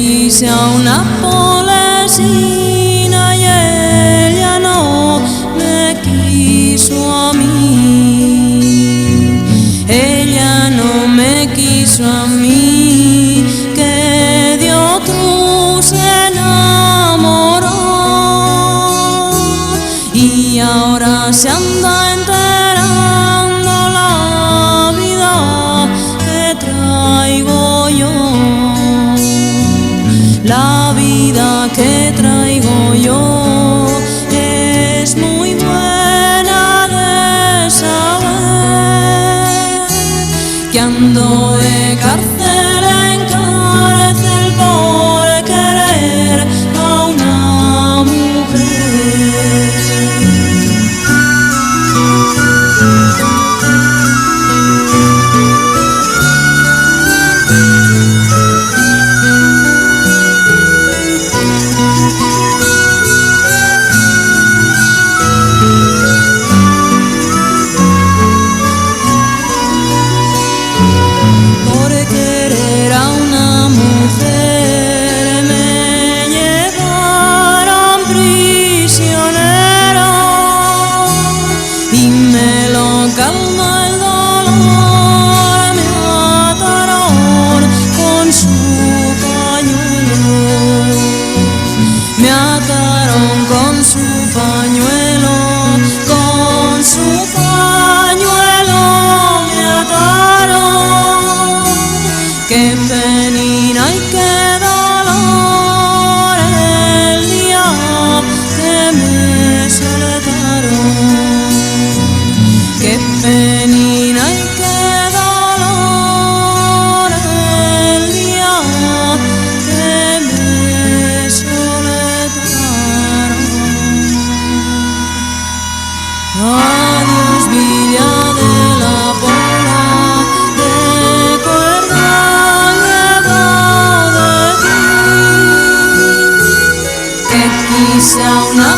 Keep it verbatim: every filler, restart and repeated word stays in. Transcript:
Quise a una polesina y ella no me quiso a mí. Ella no me quiso a mí, que de otro se enamoró. Y ahora se anda enterando la vida que traigo yo. La vida que traigo yo es muy buena de saber, que ando de cárcel en cárcel por querer a una mujer. Por querer a una mujer me llevaron prisionero y me lo calma el dolor, me ataron con su pañuelo. Me ataron con su pañuelo, con su pañuelo me ataron. Qué penina y qué dolor el día que me soltaron. Qué penina y qué dolor el día que me soltaron. Adiós, Villa de la Pola, recuerda luego de ti. Que quise a una